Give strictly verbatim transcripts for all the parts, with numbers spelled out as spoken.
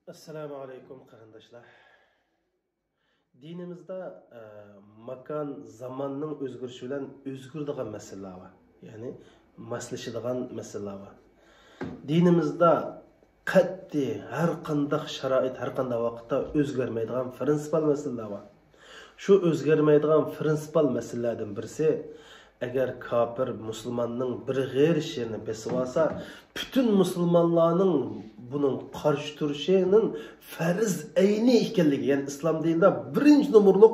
ئەسسالامۇ ئەلەيكۇم، قېرىنداشلار. دىنىمىزدا، ئە، ماكان، زاماننىڭ ئۆزگىرىشى بىلەن ئۆزگىرىدىغان مەسىلىلەر بار. يەنى ماسلىشىدىغان مەسىلىلەر بار. دىنىمىزدا قەتئىي ھەر قانداق شارائىت، ھەر قانداق ۋاقىتتا ئۆزگەرمەيدىغان پرىنسىپال مەسىلىلەر بار. شۇ ئۆزگەرمەيدىغان پرىنسىپال مەسىلىلەردىن بىرسى، ئەگەر كاپىر مۇسۇلماننىڭ بىر غېرىش يېرىنى بېسىۋالسا، پۈتۈن مۇسۇلمانلارنىڭ بۇنىڭ قارشى تۇرۇشىنىڭ پەرز ئەينى ئىكەنلىكى، يەنى ئىسلام دىنىدا بىرىنچى نومۇرلۇق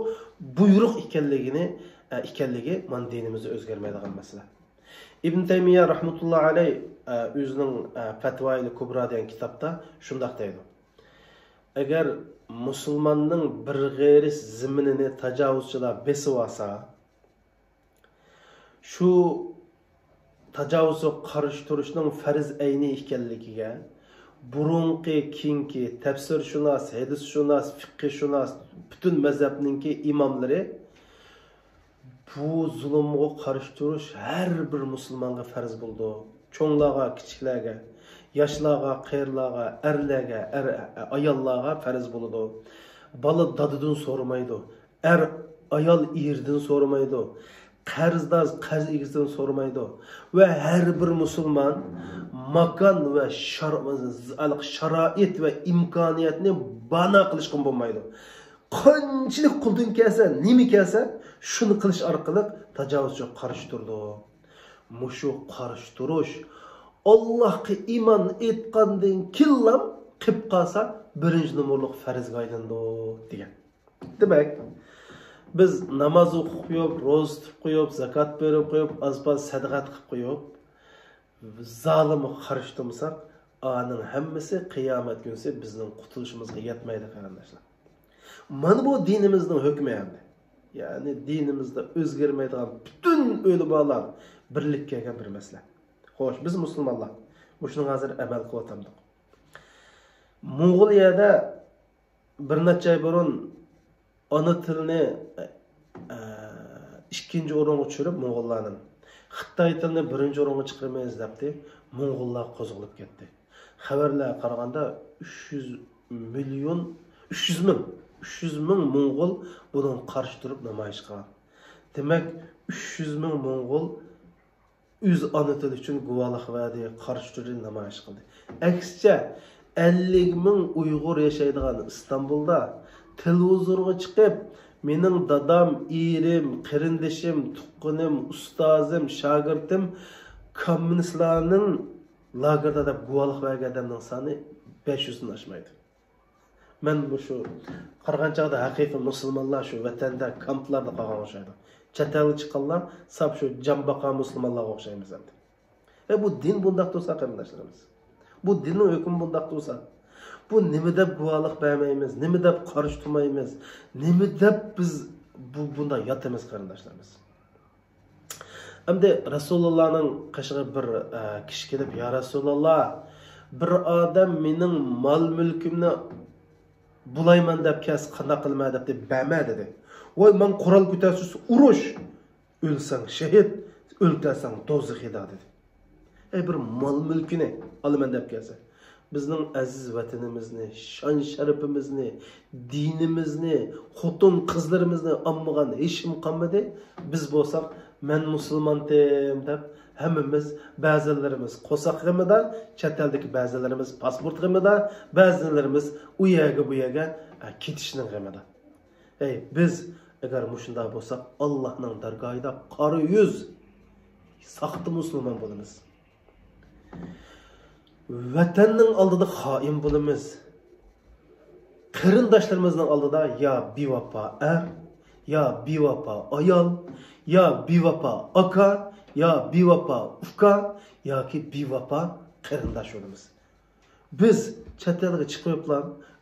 بۇيرۇق ئىكەنلىكىنى، ئە، ئىكەنلىكى مانا دىنىمىزدا ئۆزگەرمەيدىغان مەسىلە. ئىبن تەيمىيە رەھمەتۇللا ئەلەي، ئە، ئۆزىنىڭ، ئە، پەتۋايىل كۇبرا دېگەن كىتابتا شۇنداق دەيدۇ. ئەگەر مۇسۇلماننىڭ بىر غېرىش زېمىنىنى تاجاۋۇزچىلار بېسىۋالسا، شۇ تاجاۋۇزغا قارشى تۇرۇشنىڭ پەرز ئەينى ئىكەنلىكىگە بۇرۇنقى، كېيىنكى تەپسىرشۇناس، ھەدىسشۇناس، پىقىھشۇناس، پۈتۈن مەزھەپنىڭكى ئىماملىرى بۇ زۇلۇمغا قارشى تۇرۇش ھەر بىر مۇسۇلمانغا پەرز بولىدۇ. چوڭلارغا، كىچىكلەرگە، ياشلارغا، قېرىلارغا، ئەرلەرگە، ئەر، ئاياللارغا پەرز بولىدۇ. بالا دادىدىن سورىمايدۇ. ئەر، ئايال ئېرىدىن سورىمايدۇ. قەرزدار قەرز ئىگىسىدىن سورىمايدۇ. ۋە ھەر بىر مۇسۇلمان ماكان ۋە شار-، شارائىت ۋە ئىمكانىيەتنى بانا قىلىشقا بولمايدۇ. قانچىلىك قولدىن كەلسە، نېمە كەلسە، شۇنى قىلىش ئارقىلىق تاجاۋۇزچىغا قارشى تۇرىدۇ. مۇشۇ قارشى تۇرۇش ئاللاھقا ئىمان ئېيتقاندىن كېيىنلا قىلىپ قالسا، بىرىنچى نومۇرلۇق پەرزگە ئايلىنىدۇ، دېگەن. دېمەك، بىز ناماز ئوقۇپ قويۇپ، روزا تۇتۇپ قويۇپ، زاكات بېرىپ قويۇپ، ئاز-پاز سەدىقە قىلىپ قويۇپ، زالىمغا قارشى تۇرمىساق، ئانىڭ ھەممىسى قىيامەت كۈنىسى بىزنىڭ قۇتۇلۇشىمىزغا يەتمەيدۇ، قېرىنداشلار. مانا بۇ دىنىمىزنىڭ ھۆكمى ئەمدى. يەنى دىنىمىزدا ئۆزگەرمەيدىغان پۈتۈن ئۆلىمالار بىرلىككە كەلگەن بىر مەسىلە. خوش، بىز مۇسۇلمانلار مۇشۇنىڭغا ھازىر ئەمەل قىلىۋاتامدۇق؟ موڭغۇلىيەدە بىر نەچچە ئاي بۇرۇن ئانا تىلنى، ئە، ئىككىنچى ئورۇنغا چۈشۈرۈپ موڭغۇللارنىڭ، خىتاي تىلىنى بىرىنچى ئورۇنغا چىقىرىمىز دەپتى. موڭغۇللار قوزغىلىپ كەتتى. خەۋەرلەرگە قارىغاندا، ئۈچ يۈز مىليون، ئۈچ يۈز مىڭ، ئۈچ يۈز مىڭ موڭغۇل بۇنىڭغا قارشى تۇرۇپ نامايىش قىلغان. دېمەك، ئۈچ يۈز مىڭ موڭغۇل ئۆز ئانا تىلى ئۈچۈن گۇۋاھلىق بەردى، قارشى تۇردى، نامايىش قىلدى. ئەكسىچە، ئەللىك مىڭ ئۇيغۇر ياشايدىغان ئىستانبۇلدا تېلېۋىزورغا چىقىپ، مېنىڭ دادام، ئېرىم، قېرىندىشىم، تۇغقىنىم، ئۇستازىم، شاگىرتىم كوممۇنىستلارنىڭ لاگېردا دەپ گۇۋاھلىق بەرگەن ئادەمنىڭ سانى بەش يۈزدىن ئاشمايدۇ. مەن مۇشۇ قارىغان چاغدا ھەقىقىي مۇسۇلمانلار شۇ ۋەتەندە كامپلاردا قالغان ئوخشايدۇ. چەت ئەلگە چىققانلار ساپ شۇ جان باققان مۇسۇلمانلارغا ئوخشايمىز ئەمدى. ئە، بۇ دىن بۇنداق تۇرسا، قېرىنداشلىرىمىز، بۇ دىننىڭ ھۆكمى بۇنداق تۇرسا، بۇ نېمە دەپ گۇۋاھلىق بەرمەيمىز، نېمە دەپ قارشى تۇرمايمىز، نېمە دەپ بىز بۇ، بۇنداق ياتىمىز، قېرىنداشلىرىمىز؟ ئەمدى رەسۇلۇللانىڭ قېشىغا بىر، ئە، كىشى كېلىپ، يا رەسۇلۇللا، بىر ئادەم مېنىڭ مال-مۈلكۈمنى بۇلايمەن دەپ كەلسە قانداق قىلىمەن دەپتۇ، بەرمە دېدى. ۋاي، ماڭا قورال كۆتەرسىز ئۇرۇش، ئۆلسەڭ شېھىت، ئۆلتۈرسەڭ دوزىخىدا دېدى. ئەي، بىر مال-مۈلكىنى ئالىمەن دەپ كەلسە، بىزنىڭ ئەزىز ۋەتىنىمىزنى، شان-شەرىپىمىزنى، دىنىمىزنى، خوتۇن-قىزلىرىمىزنى ئالمىغان ھېچكىم قالمىدى. بىز بولساق، مەن مۇسۇلمانتىم دەپ، ھەممىمىز، بەزىلىرىمىز قورساق غېمىدا، چەت ئەلدىكى بەزىلىرىمىز پاسپورت غېمىدا، بەزىلىرىمىز ئۇ يەرگە، بۇ يەرگە، ئە، كېتىشنىڭ غېمىدا. ئەي، بىز ئەگەر مۇشۇنداق بولساق، ئاللاھنىڭ دەرگاھىدا قارا يۈز، ساختا مۇسۇلمان بولىمىز. ۋەتەننىڭ ئالدىدا خائىن بولىمىز. قېرىنداشلىرىمىزنىڭ ئالدىدا يا بىۋاپا ئەر، يا بىۋاپا ئايال، يا بىۋاپا ئاكا، يا بىۋاپا ئۇكا، ياكى بىۋاپا قېرىنداش بولىمىز. بىز چەت ئەلگە چىقىۋېپلا،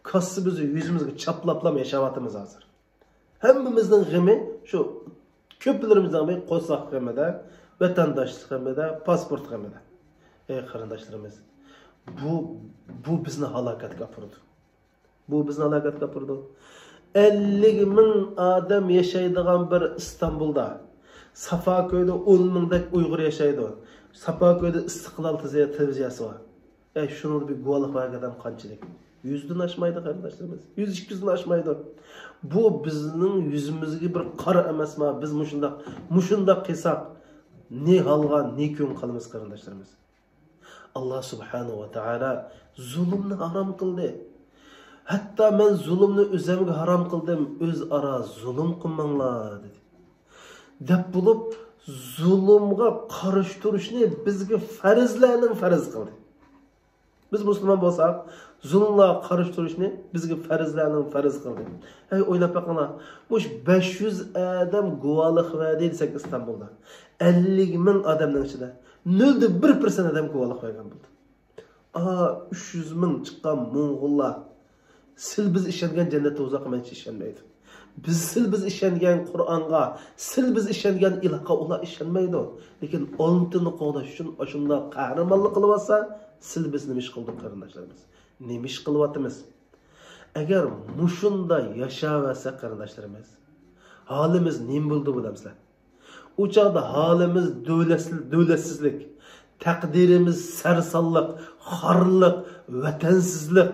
كاسسىمىزنى يۈزىمىزگە چاپلاپلا ياشاۋاتىمىز ھازىر. ھەممىمىزنىڭ غېمى شۇ، كۆپلىرىمىزنىڭ غېمى قورساق غېمىدە، ۋەتەنداشلىق غېمىدە، پاسپورت غېمىدە. ئەي قېرىنداشلىرىمىز، بۇ، بۇ بىزنى ھالاكەتكە ئاپىرىدۇ. بۇ بىزنى ھالاكەتكە ئاپىرىدۇ. ئەللىك مىڭ ئادەم ياشايدىغان بىر ئىستانبۇلدا، سافاكۆيدە ئون مىڭدەك ئۇيغۇر ياشايدۇ. سافاكۆيدە ئىستىقلال تېلېۋىزىيەسى بار. ئەي، شۇنىڭدا بىر گۇۋاھلىق بەرگەن ئادەم قانچىلىك؟ يۈزدىن ئاشمايدۇ، قېرىنداشلىرىمىز. يۈز، ئىككى يۈزدىن ئاشمايدۇ. بۇ بىزنىڭ يۈزىمىزگە بىر قارا ئەمەسما؟ بىز مۇشۇنداق، مۇشۇنداق قىلساق، نى ھالغا، نى كۆڭ قالىمىز، قېرىنداشلىرىمىز. ئاللا سۇبھانەھۇ ۋە تائالا زۇلۇمنى ھارام قىلدى. ھەتتا مەن زۇلۇمنى ئۆزۈمگە ھارام قىلدىم، ئۆزئارا زۇلۇم قىلماڭلار، دېدى. دەپ بولۇپ، زۇلۇمغا قارشى تۇرۇشنى بىزگە پەرزلەرنىڭ پەرز قىلدى. بىز مۇسۇلمان بولساق، زۇلۇملارغا قارشى تۇرۇشنى بىزگە پەرزلەرنىڭ پەرز قىلدى. ھەي، ئويلاپ بېقىڭلار، مۇشۇ بەش يۈز ئادەم گۇۋاھلىق بەردى دېسەك ئىستانبۇلدا، ئەللىك مىڭ ئادەمنىڭ ئىچىدە نۆلدە بىر پىرسەنت ئادەم گۇۋاھلىق بەرگەن بولدى. ئا، ئۈچ يۈز مىڭ چىققان موڭغۇللار سىل بىز ئىشەنگەن جەننەت دوزاخقا مەنچە ئىشەنمەيدۇ. بىز سىل بىز ئىشەنگەن قۇرئانغا، سىل بىز ئىشەنگەن ئىلاھقا ئۇلار ئىشەنمەيدۇ. لېكىن ئالتىننى قوغداش ئۈچۈن ئاشۇنداق قەھرىمانلىق قىلىۋاتسا، سىل بىز نېمە ئىش قىلدۇق، قېرىنداشلىرىمىز؟ نېمە ئىش قىلىۋاتىمىز؟ ئەگەر مۇشۇنداق ياشاۋەرسەك، قېرىنداشلىرىمىز، ھالىمىز نېمە بولىدۇ بىلەمسىلەر؟ ئۇ چاغدا ھالىمىز دۆلەتسىز-، دۆلەتسىزلىك، تەقدىرىمىز سەرسانلىق، خارلىق، ۋەتەنسىزلىك.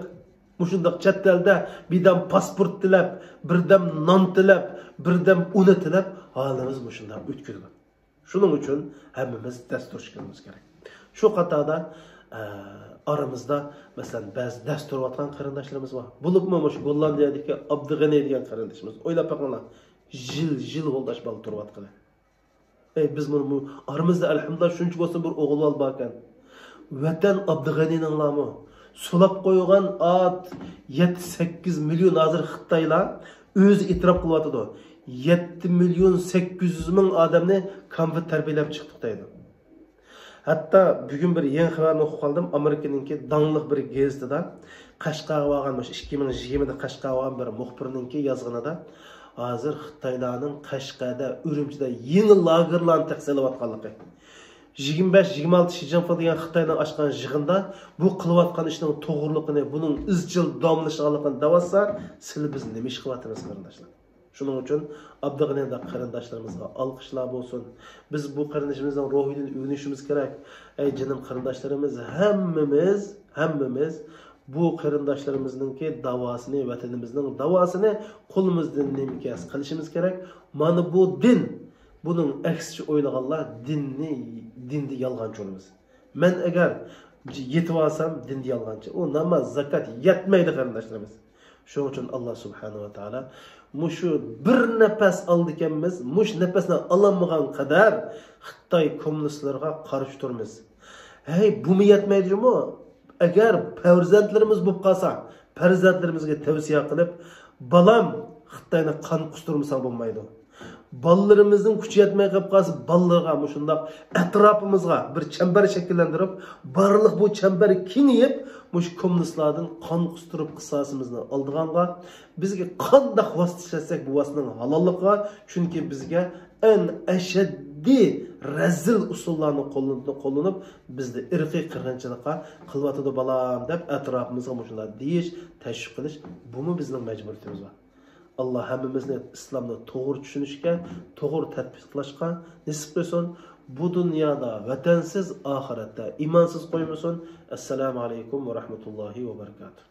مۇشۇنداق چەت ئەلدە بىردەم پاسپورت تىلەپ، بىردەم نان تىلەپ، بىردەم ئۇنى تىلەپ، ھالىمىز مۇشۇنداق ئۆتكۈزىدۇ. شۇنىڭ ئۈچۈن ھەممىمىز دەس تۇرۇش كېلىمىز كېرەك. شۇ قاتاردا، ئە، ئارىمىزدا، مەسىلەن، بەزى دەس تۇرۇۋاتقان قېرىنداشلىرىمىز بار. بولۇپمۇ مۇشۇ گوللاندىيەدىكى ئابدۇغېنى دېگەن قېرىندىشىمىز. ئويلاپ بېقىڭلار، يىل، يىل يولداش بالا تۇرۇۋاتقىنى. ئەي، بىز مۇنۇ، بۇ ئارىمىزدا ئەلھەمدۇلىللا شۇنچە بولسا بىر ئوغۇل بالا باركەن. ۋەتەن ئابدۇغېنىنىڭلامۇ؟ سولاپ قويغان ئات يەتتە، سەككىز مىليون ھازىر خىتايلار ئۆزى ئېتىراپ قىلىۋاتىدۇ. يەتتە مىليون سەككىز يۈز مىڭ ئادەمنى كامفىت تەربىيەلەپ چىقتۇق دەيدۇ. ھەتتا بۈگۈن بىر يېڭى خەۋەرنى ئوقۇپ قالدىم. ئامېرىكىنىڭكى داڭلىق بىر گېزىتىدا قەشقەرگە بارغان، مۇشۇ ئىككى مىڭ يىگىرمىدە قەشقەرگە بارغان بىر مۇخبىرنىڭكى يازغىنىدا، ھازىر خىتايلارنىڭ قەشقەردە، ئۈرۈمچىدە يېڭى لاگېرلارنى تېخى سېلىۋاتقانلىقى. يىگىرمە بەش، يىگىرمە ئالتە شى جىنپىڭ دېگەن خىتاينىڭ ئاچقان يىغىندا بۇ قىلىۋاتقان ئىشنىڭ توغرىلىقىنى، بۇنىڭ ئىزچىل داۋاملىشىدىغانلىقىنى دەۋاتسا، سىلى بىز نېمە ئىش قىلىۋاتىمىز، قېرىنداشلار؟ شۇنىڭ ئۈچۈن ئابدۇغېنىدەك قېرىنداشلىرىمىزغا ئالقىشلار بولسۇن. بىز بۇ قېرىندىشىمىزنىڭ روھىدىن ئۆگىنىشىمىز كېرەك. ئەي جېنىم قېرىنداشلىرىمىز، ھەممىمىز، ھەممىمىز بۇ قېرىنداشلىرىمىزنىڭكى داۋاسىنى، ۋەتىنىمىزنىڭ داۋاسىنى قولىمىزدىن نېمە كەلسە قىلىشىمىز كېرەك. مانا بۇ دىن. بۇنىڭ ئەكسىچە ئويلىغانلار دىننى، دىندا يالغانچى بولىمىز. مەن ئەگەر يېتىۋالسام دىندا يالغانچى. ئۇ ناماز، زاكات يەتمەيدۇ، قېرىنداشلىرىمىز. شۇنىڭ ئۈچۈن ئاللا سۇبھانەھۇ ۋە تائالا مۇشۇ بىر نەپەس ئالىدىكەنمىز، مۇشۇ نەپەسنى ئالالمىغان قەدەر خىتاي كوممۇنىستلىرىغا قارشى تۇرىمىز. ھەي، بۇمۇ يەتمەيدۇ جۇمۇ. ئەگەر پەرزەنتلىرىمىز بولۇپ قالسا، پەرزەنتلىرىمىزگە تەۋسىيە قىلىپ، بالام، خىتاينى قان قۇستۇرمىساڭ بولمايدۇ. بالىلىرىمىزنىڭ كۈچى يەتمەي قېلىپ قالسا، بالىلىرغا مۇشۇنداق ئەتراپىمىزغا بىر چەمبەر شەكىللەندۈرۈپ، بارلىق بۇ چەمبەر كېڭىيىپ، مۇشۇ كوممۇنىستلاردىن قان قۇستۇرۇپ قىساسىمىزنى ئالىدىغانغا، بىزگە قانداق ۋاسىتە ئىشلەتسەك بۇ ۋاسىتىنىڭ ھالاللىقىغا، چۈنكى بىزگە ئەڭ ئەشەددىي رەزىل ئۇسۇللارنى قوللىنىپ، قوللىنىپ، بىزنى ئىرقىي قىرغىنچىلىققا قىلىۋاتىدۇ بالام دەپ ئەتراپىمىزغا مۇشۇنداق دېيىش، تەشۋىق قىلىش، بۇمۇ بىزنىڭ مەجبۇرىيىتىمىز بار. ئاللا ھەممىمىزنى ئىسلامنى توغرا چۈشىنىشكە، توغرا تەتبىق قىلىشقا نېسىپ قىلسۇن. بۇ دۇنيادا ۋەتەنسىز، ئاخىرەتتە ئىمانسىز قويمىسۇن. ئەسسالامۇ ئەلەيكۇم ۋە رەھمەتۇللاھى ۋە بەرىكاتۇھ.